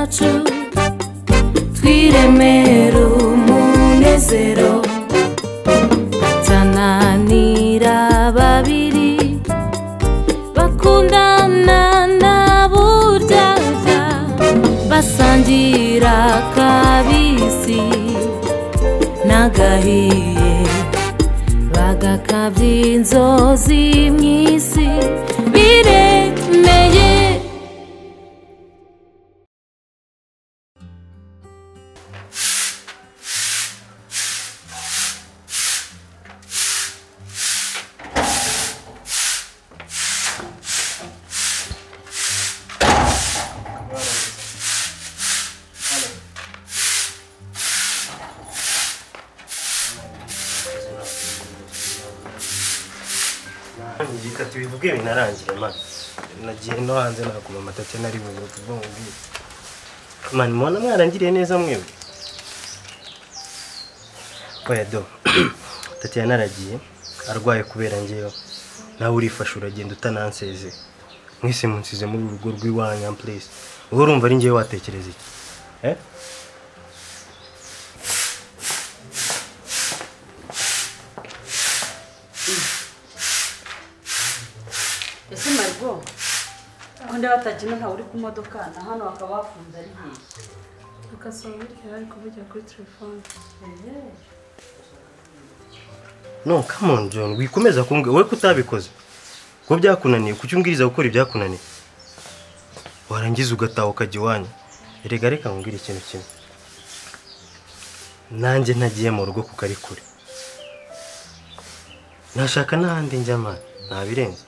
zacu twiremera umunezero atananira babiri bakundana na buryarya basangira kabisi n'agahiye bagakabya inzozi mw'isi biremeye. Tubivuge binarangire man. Nagiye no hanze nakuma amatati nari buze kuvuga ngo ngiye. Man mwana mwarangiriye neza mwebwe. Oya do. Tatiana naragiye arwaye kubera ngewe. Nawe urifasha uragenda utananseze. Mwese munsize muri urugo rw'iwanyu please. Wowe urumva ari ngewe watekereza iki? Eh? Ese Margo, ko batagina nta uri ku modoka na hano bakaba bafunze ari hehe? Ukasoma bityo ari kuvugira kuri telefone. No, come on John, wikomeza kumbwira wowe kutabikoze. Ko byakunaniye kuki umbwiriza gukora ibyakunaniye? Warangiza ugataha ukajya iwanyu. Erega reka nkubwire ikintu kimwe. Nanjye ntagiye mu rugo kuko ari kure. Nashaka n'ahandi njya man, ntabirenze.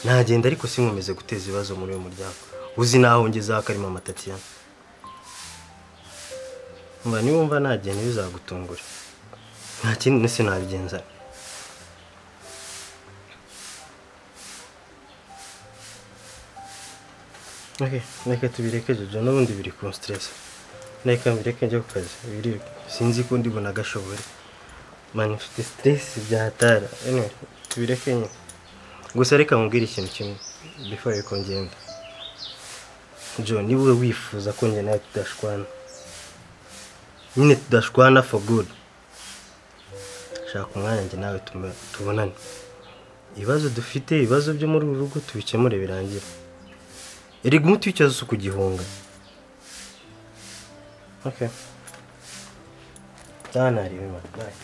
Nagenda ariko sinkomeze guteza ibibazo muri uyu muryango. Uzi naho ngeze akarima Tatiana. Mba niwumva nagenda bizagutungura. Nta kindi nese nabigenza. Okay, reka tubireke Jojo n'ubundi biri ku stress. Reka mbireke njye ku kazi. Biri sinzi ko ndibona gashobore. Man mfite stress byahatara. Anyway, tubireke nyine. Gusa reka nkubwire ikintu kimwe before yuko ngenda. John, niba wifuza ko njye nawe tudashwana. Nyine tudashwana for good. Shaka umwanya njye nawe tubonane. Ibibazo dufite, ibibazo byo muri uru rugo tubikemure birangire. Erega umuti w'ikibazo si ukugihunga. Okay. Dana ari man. Bye.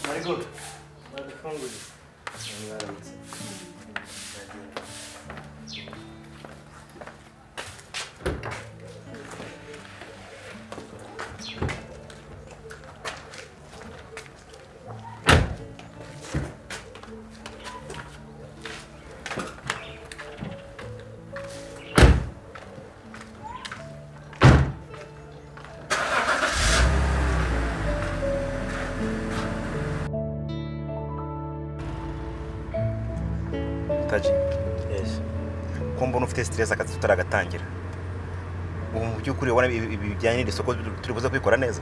Margot, badufunguriye. Mwaramutse. Yes. Ko mbona ufite stress akazi tutaragatangira. Ubu mu by'ukuri ubona ibi bijyanye n'isoko turi buze kwikora neza.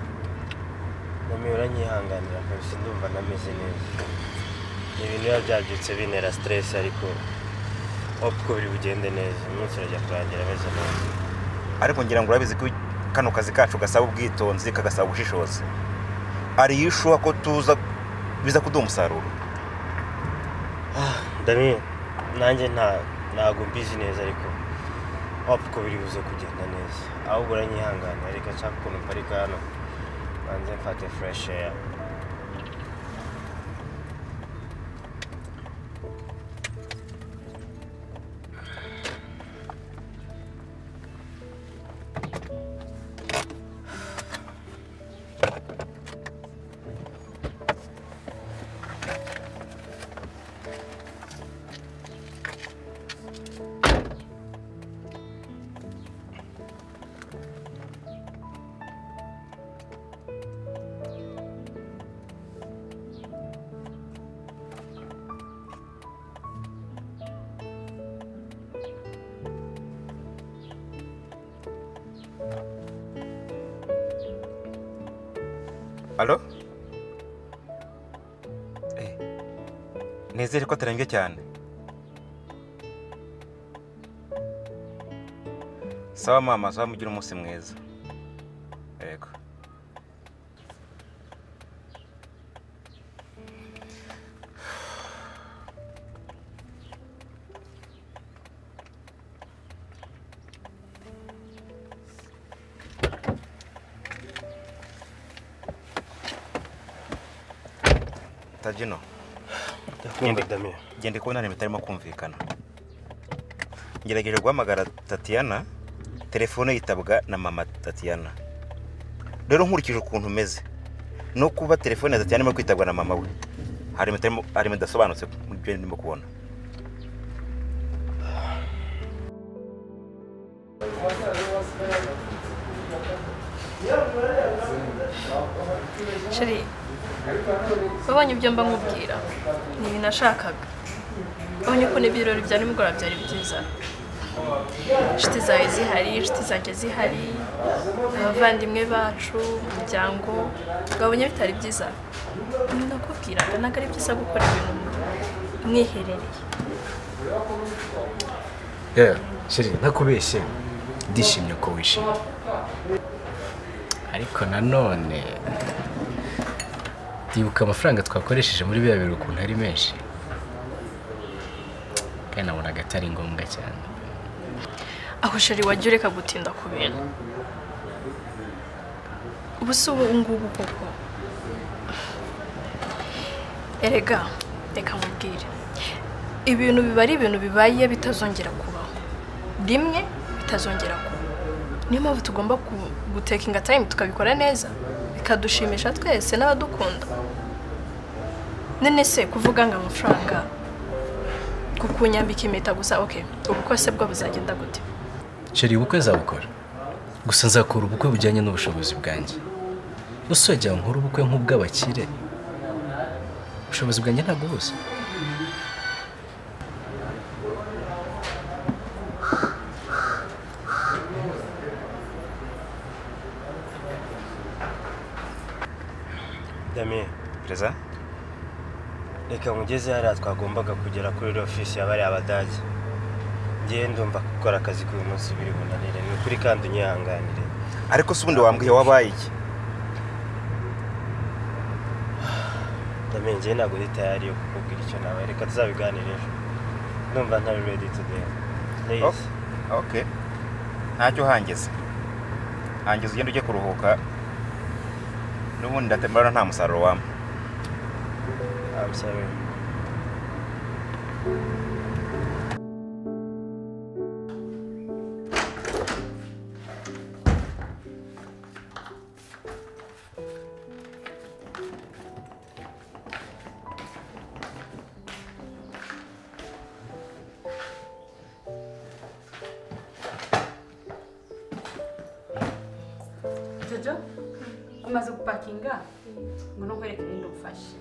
Namwe uranyihanganira kabisa ndumva nameze neza. Ni ibintu biba byabyutse bintera stress ariko hope ko biri bugende neza. Umunsi urajya kurangira ameze neza. Ariko ngira ngo urabizi ko kano kazi kacu gasaba ubwitonzi kagasaba ubushishozi. Ari yishuwa ko tuza biza kuduha umusaruro. Damien, nanjye ntago mbizi neza ariko hope ko biri buze kugenda neza. Ahubwo uranyihanganira reka nshaka ukuntu mparika hano banze mfate fresh air. Nizere ko atarembye cyane. Sawa mama, sawa, mugire umunsi mwiza. Yego. Tajino. Gende kubona ibintu bitarimo kumvikana. Ngerageje guhamagara Tatiana, telefone yitabwa na mama Tatiana. Rero nkurikije ukuntu umeze no kuba telefone ya Tatiana irimo kwitabwa na mama we, hari idasobanutse muri byo ndimo kubona. Sheri, wabonye ibyo mba nkubwira ni ibintu nashakaga. Wabonye ukuntu ibirori bya nimugoroba byari byiza, inshuti zawe zihari, inshuti zanjye zihari, abavandimwe bacu, umuryango. Wabonye bitari byiza? Nakubwiraga ntabwo ari byiza gukora ibintu mwiherereye. Sheri, ntakubeshye ndishimye ko wishimye, ariko nanone ndibuka amafaranga twakoresheje muri biriya birori ukuntu ari menshi, kandi nabonaga atari ngombwa cyane. Aho Sheri, wajya ureka gutinda ku bintu. Ubu si ubu ngubu koko. Erega reka nkubwire, ibintu biba ari ibintu bibaye bitazongera kubaho rimwe, bitazongera kubaho. Niyo mpamvu tugomba gutekinga time tukabikora neza, bikadushimisha twese n'abadukunda. None se kuvuga ngo amafaranga kukunyambika impeta gusa, okay, ubukwe se bwo buzagenda gute? Sheri, ubukwe nzabukora, gusa nzakora ubukwe bujyanye n'ubushobozi bwanjye. Usojya nkora ubukwe nk'ubw'abakire, ubushobozi bwanjye ntabwo busa. Damien, Perezida, reka nkugeze hariya twagombaga kugera kuri ofisi y'abari Abadage. Ngiye ndumva gukora akazi k'uyu munsi biri bunanire, ni ukuri kandi unyihanganire. Ariko se ubundi wambwiye wabaye iki? Damien, ngiye ntabwo ndi tayari yo kukubwira icyo nawe, reka tuzabiganire ejo. Ndumva ntari ready today. Please. Okay. Ntacyo hangeze. Hangeze ugende ujye kuruhuka. N'ubundi ndatemera nta musaruro wampa. I'm sorry. Jojo, umaze gupakinga ngo nkwereke ibindi ufashe.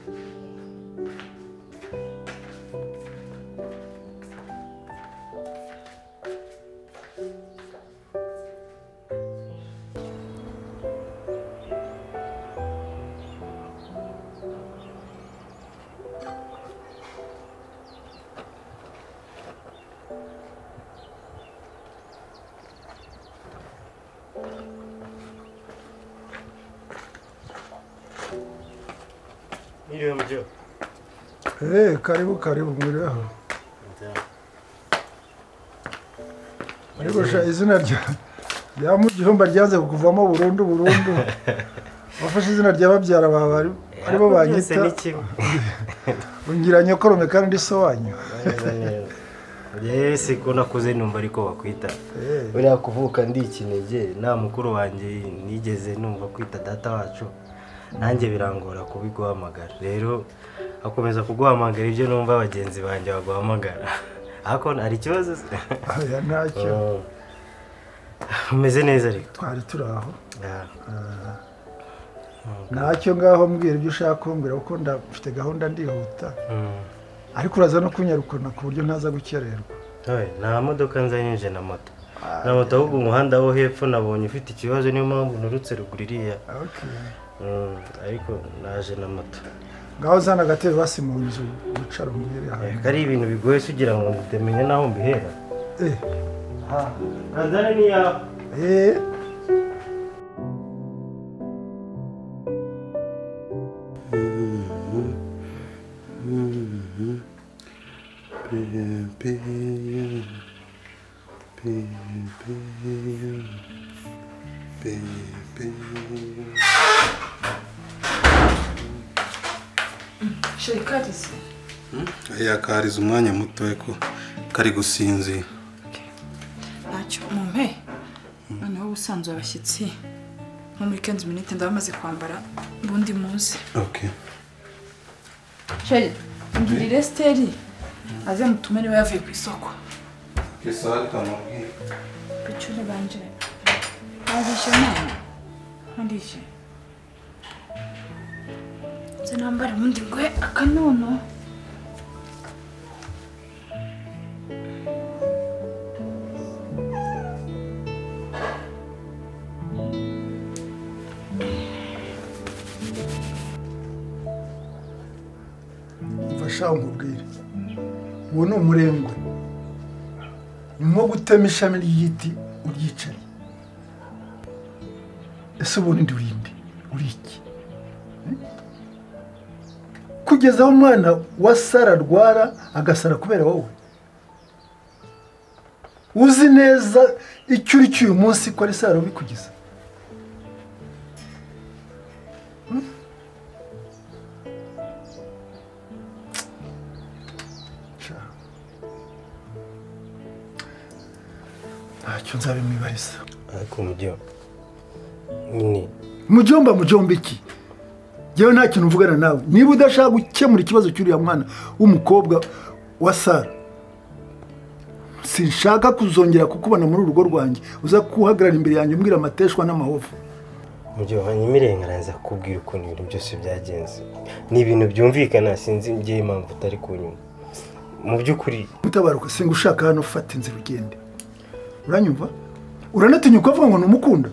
Hey, karibu karibu mwiriweho. Ariko sha izina rya Mugihomba ryanze kuvamo burundu burundu. Wafashe izina rya babyara bawe aribo banyita. Ungira nyokorome kandi ndi so wanyu. Yes, ko nakuze numva ariko bakwita. Buriya kuvuka ndi ikinege nta mukuru wanjye nigeze numva kwita data wacu. Nanjye birangora kubiguhamagara. Rero akomeza kuguhamagara ibyo numva bagenzi banjye baguhamagara. Ariko hari ikibazo? Oya ntacyo. Umeze neza ariko? Twari turi aho. Ntacyo ngaho mbwira ibyo ushaka kumbwira kuko ndafite gahunda ndihuta. Ariko uraza no kunyarukana ku buryo ntaza gukererwa. Oya nta modoka nzanye nje na moto. Na moto ahubwo umuhanda wo hepfo nabonye ufite ikibazo niyo mpamvu nurutse ruguru iriya. Ariko naje na moto. Ngaho zana agatebe basi mu nzu wicara umbwire hano. Kari ibintu bigoye se ugira ngo ndamenye naho mbihera. Ha, kazana ni yawe. Shirikarize. Yakariza umwanya muto ko kari gusinzira. Ntacyo mumpe. Noneho ubusanzwe abashyitsi nko muri 15 minutes ndabamaze kwambara bundi munsi. Okay. Sheri, ngirire Esteri aze mutume niwe yavuye ku isoko. Kesari kamubwira. Bicure banje. Arishe mama. Andishe. Nambara ubundi ngwe akanono. Mfasha nkubwire. Uwo ni umurengwe. Ni nko gutema ishami ry'igiti uryicaye. Ese ubundi urinde uri iki? Kugeza aho umwana wa Sara arwara agasara kubera wowe. Uzi neza icyo uri cy'uyu munsi ko ari Sara ubikugiza. Ntacyo nzabimwibariza. Ariko mujyo nyine mujomba mujomba iki? Jewe nta kintu mvugana nawe. Niba udashaka gukemura ikibazo cy'uriya mwana w'umukobwa wa Sara, sinshaka kuzongera kukubona muri urugo rwanjye. Uza kuhagarara imbere yanjye umbwira amateshwa n'amahovu. Mujyo hanyuma nkaranza kukubwira ukuntu ibintu byose byagenze. Ni ibintu byumvikana, sinzi ngiye impamvu utari kunyuma. Mu by'ukuri mutabaruka singushaka hano, fata inzira ugende. Uranyumva? Uranatinyuka ukavuga ngo numukunda?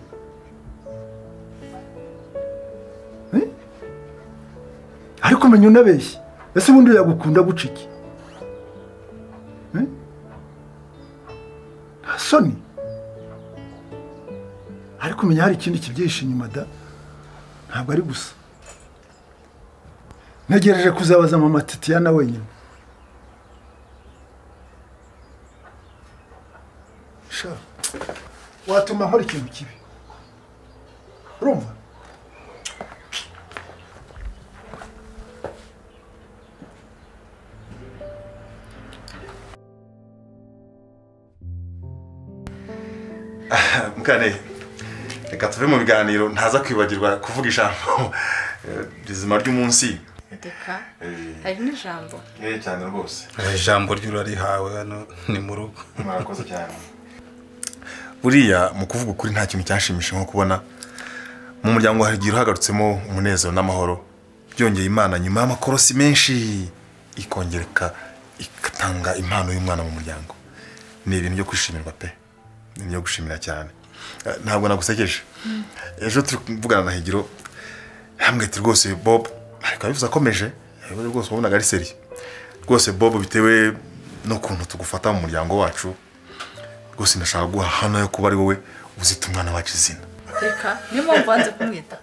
Ariko menya unabeshye. Ese ubundi yagukunda guca iki? Nta soni. Ariko menya hari ikindi kibyihishe inyuma da. Ntabwo ari gusa. Ntegereje kuzabaza mama Tatiana wenyine. Sha. Watuma nkora ikintu kibi. Urumva? Mukane, reka tuve mu biganiro ntaza kwibagirwa kuvuga ijambo rizima ry'umunsi. Reka hari n'ijambo. Cyane rwose. Ijambo ry'urarihawe hano ni mu rugo. Murakoze cyane. Buriya mu kuvuga ukuri nta kintu cyashimisha nko kubona mu muryango hagira uhagarutsemo umunezero n'amahoro. Byongeye Imana nyuma y'amakorosi menshi ikongereka igatanga impano y'umwana mu muryango. Ni ibintu byo kwishimirwa pe. Ni byo gushimira cyane. Ntabwo nagusekeje. Ejo turi kuvugana na Higiro hamwe ati rwose Bob ariko abivuze akomeje, rwose wabonaga ari seri. Rwose Bob bitewe n'ukuntu tugufata mu muryango wacu, rwose ndashaka guha hano yo kuba ari wowe uzita umwana wacu izina. Reka niyo mpamvu wanze kumwita.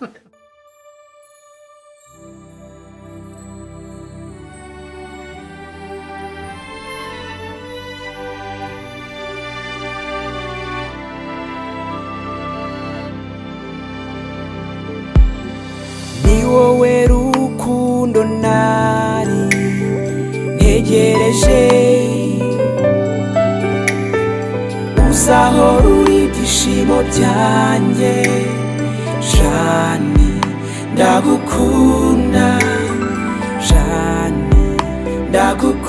Wowe rukundo nari ntegereje, uzahora uri ibyishimo byanjye. Jani ndagukunda, Jani ndagukunda.